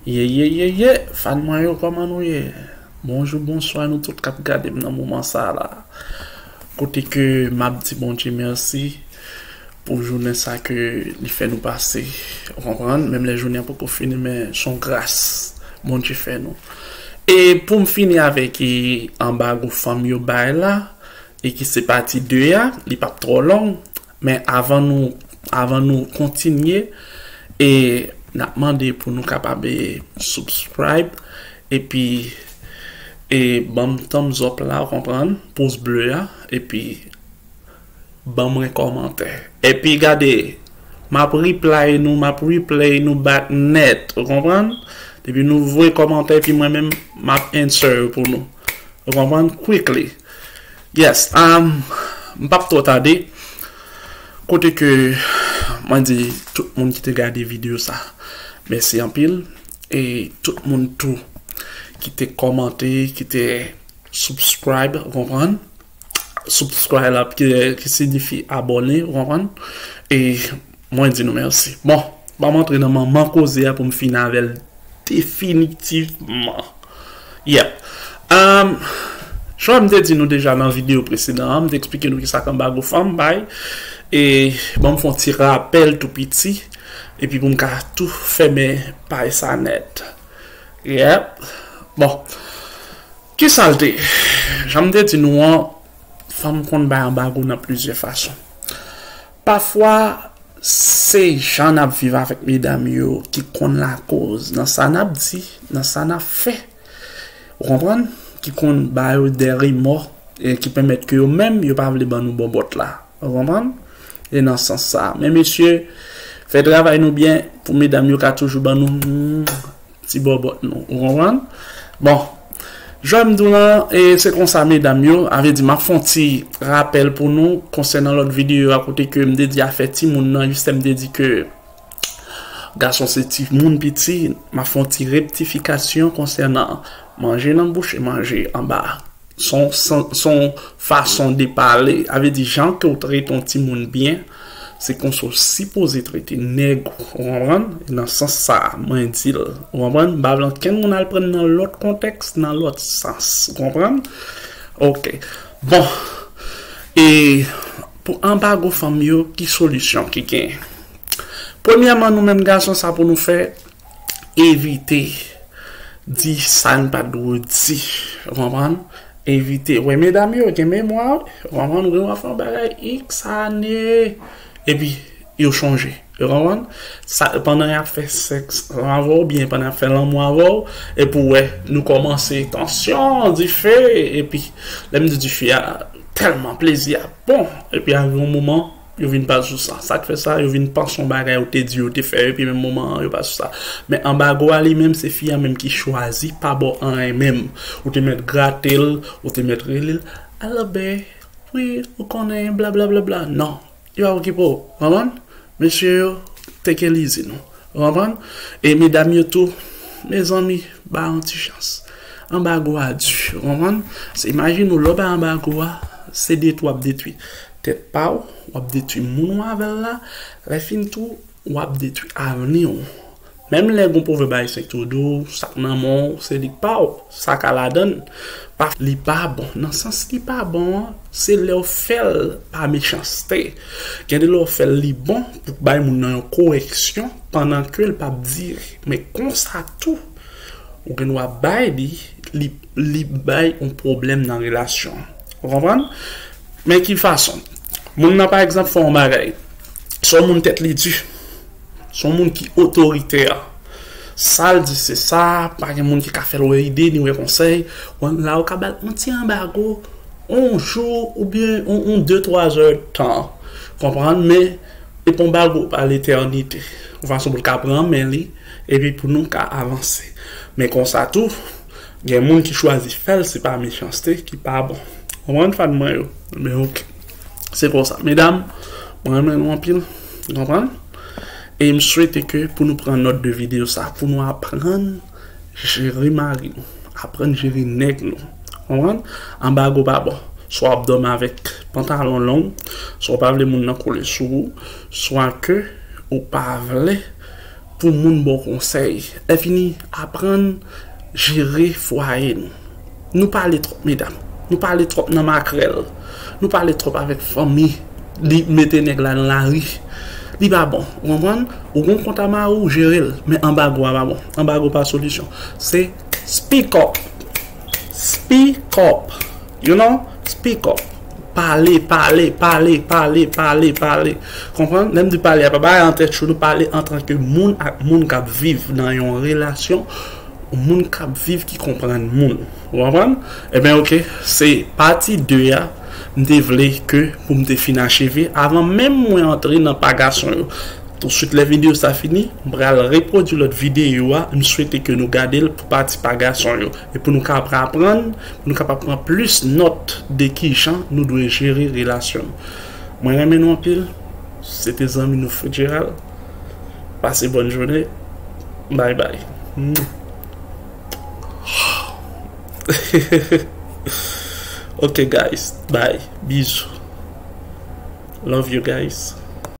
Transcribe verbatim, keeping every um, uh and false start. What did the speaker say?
Ye, ye, ye, ye, fan mwen yo, kòman nou ye? Bonjou, bonswa nou tout k ap gade m nan moman sa la. Kote ke m ap di Bondye mèsi pou jounen sa ke li fè nou pase, ou konprann? Menm lè jounen an poko fini, men se yon gras Bondye fè nou. E pou m fini avèk, e, anbago fanm yo bay la, e ki se pati de a, li p ap twò long, men avan nou, avan nou kontinye, e n ap mande pou nou kapab, e, subscribe, epi, e, ban m thumbs up la, ou konprann, pous ble a, epi ban mwen kòmantè. Epi gade, m ap reply nou, m ap replay nou back nèt, ou konprann? Depi nou voye kòmantè, epi mwen menm, m ap answer yo pou nou. Ou konprann? Quickly. Yes, um, m p ap twò tande. Kote ke mwen di tout moun ki te gade videyo sa, mèsi anpil. E tout moun tou ki te kòmante, ki te subscribe, ou konprann? Subscribe la, ki, ki siyifi abòne, ou konprann? E mwen di nou mèsi. Bon, ban m antre nan manman koze a pou m fini avè l definitivman. Yep. Um, jan m te di nou deja nan videyo presedan an, m te eksplike nou kisa k anbago fanm bay. E ban m fè yon ti rapèl tou piti. Epi pou m ka tou fèmen paj sa nèt. Yep. Bon. Kisa l te? Jan m te di nou an, fanm konn bay anbago nan plizyè fason. Pafwa, se jan n ap viv avèk medam yo ki konn lakoz nan sa n ap di, nan sa n ap fè. Ou konprann? Ki konn ba yo de remò, e ki pèmèt ke yo menm, yo pa vle ban nou bòbòt la. Ou konprann? E nan sans sa. Men mesye, fè travay nou byen pou medam yo ka toujou ban nou, hmm, ti bòbòt nou. Ou konprann? Bon, jan m di w lan, e se konsa medam yo, a vle di m ap fè yon ti rapèl pou nou konsènan lòt videyo a kote ke m te di afè timoun nan, jistè m te di ke gason se timoun piti, m ap fè yon ti rektifikasyon konsènan manje nan bouch e manje anba. Se yon, se yon, se yon fason de pale. A vle di, jan ke w trete yon timoun byen, se konsa w sipoze trete nèg ou, ou konprann? E nan sans sa a, mwen di l, ou konprann? M pa vle ankenn moun al pran nan lòt kontèks, nan lòt sans, ou konprann? Ok. Bon. E pou anbago fanm yo, ki solisyon ki genyen? Premyèman, nou menm gason, sa pou nou fè, evite di sa n pa dwe di. Ou konprann? Evite. Wè, medam yo gen memwa, wi. Ou konprann? Ou gen dwa fè yon bagay x ane, epi yo chonje. Ou konprann? Sa, pandan y ap fè sèks avè w, oubyen pandan y ap fè lanmou avè w, epi w wè, nou kòmanse tansyon, dife, epi lè m di dife a, tèlman plezi a bon, epi arive yon moman, yo vin pa sou sa. Sa k fè sa, yo vin panse yon bagay ou te di, yo te fè, epi menm moman an, yo pa sou sa. Men anbago a li menm, se fi a menm ki chwazi pa ba w anyen menm. Ou te mèt grate l, ou te mèt rele l, "Alò, babe, wi, ou konnen, bla, bla, bla, bla." Non, yo pa okipe w, konprann? Mesye yo, take it easy nou. Ou konprann? E medam yo tou, mezanmi, ba yon ti chans. Anbago a di, ou konprann? Se imajine w, lè w bay anbago a, se detwi w ap detwi tèt pa w, w ap detwi moun w avè l la, lè fini tou, w ap detwi avni w. Menm lè gon pwovèb ayisyen ki toujou di w, sa k nan men w, se li k pa w, sa ka ladan l. Pa, li pa bon. Nan sans li pa bon an, se lè w fè l pa mechanste. Gen de lè w fè l li bon pou bay moun nan yon korèksyon pandan ke l p ap dire. Men konsa tou, ou gen dwa bay li, li, li bay yon pwoblèm nan relasyon an. Ou konprann? Men ki fason? Moun nan, pa egzanp, fè yon bagay. Se yon moun tèt li di. Se yon moun ki otoritè. Sa l di se sa, pa gen moun ki ka fè l wè ide ni wè konsèy. Wan la ou ka ba l yon ti anbago, yon jou oubyen yon, yon de twa zè tan. Konprann? Men, e pa anbago pa letènite. Yon fason pou l ka pran men li, epi pou nou ka avanse. Men konsa tou, gen moun ki chwazi fè l, se pa mechanste ki pa bon. Konprann, fan mwen yo? Men ok. Se konsa. Medam, mwen renmen nou anpil. Konprann? E m swete ke pou nou pran nòt de videyo sa, pou nou aprann jere mari nou, aprann jere nèg nou. Konprann? Anbago pa bon. Swa w ap dòmi avèk pantalon long, swa w pa vle moun nan kole sou ou, swa ke ou pa vle pou moun ba w konsèy. Lè fini, aprann jere fwaye nou. Nou pale twòp, medam. Nou pale twòp nan makrèl. Nou pale twòp avèk fanmi. Li mete nèg la nan lari. Li pa bon. Ou konprann? Ou gon kont a mari w, jere l. Men anbago a pa bon. Anbago pa solisyon. Se speak up. Speak up. You know? Speak up. Pale, pale, pale, pale, pale, pale. Konprann? Lè m di pale, a pa bagay an tèt cho, nou pale antanke moun ak moun k ap viv nan yon relasyon, moun k ap viv ki konprann moun. Ou konprann? Ebyen, oke, se pati de a, m te vle ke pou m te fin acheve, avan menm mwen antre nan pa gason yo. Tousuit lè videyo sa fini, m pral repwodui lòt videyo a, m swete ke nou gade l pou pati pa gason yo. E pou nou kapab aprann, pou nou kapab pran plis nòt de kijan nou dwe jere relasyon nou. Mwen renmen nou anpil. Se te zanmi nou Fitzgerald. Pase bòn jounen. Bye bye. Ok, guys. Bye. Bizou. Love you, guys.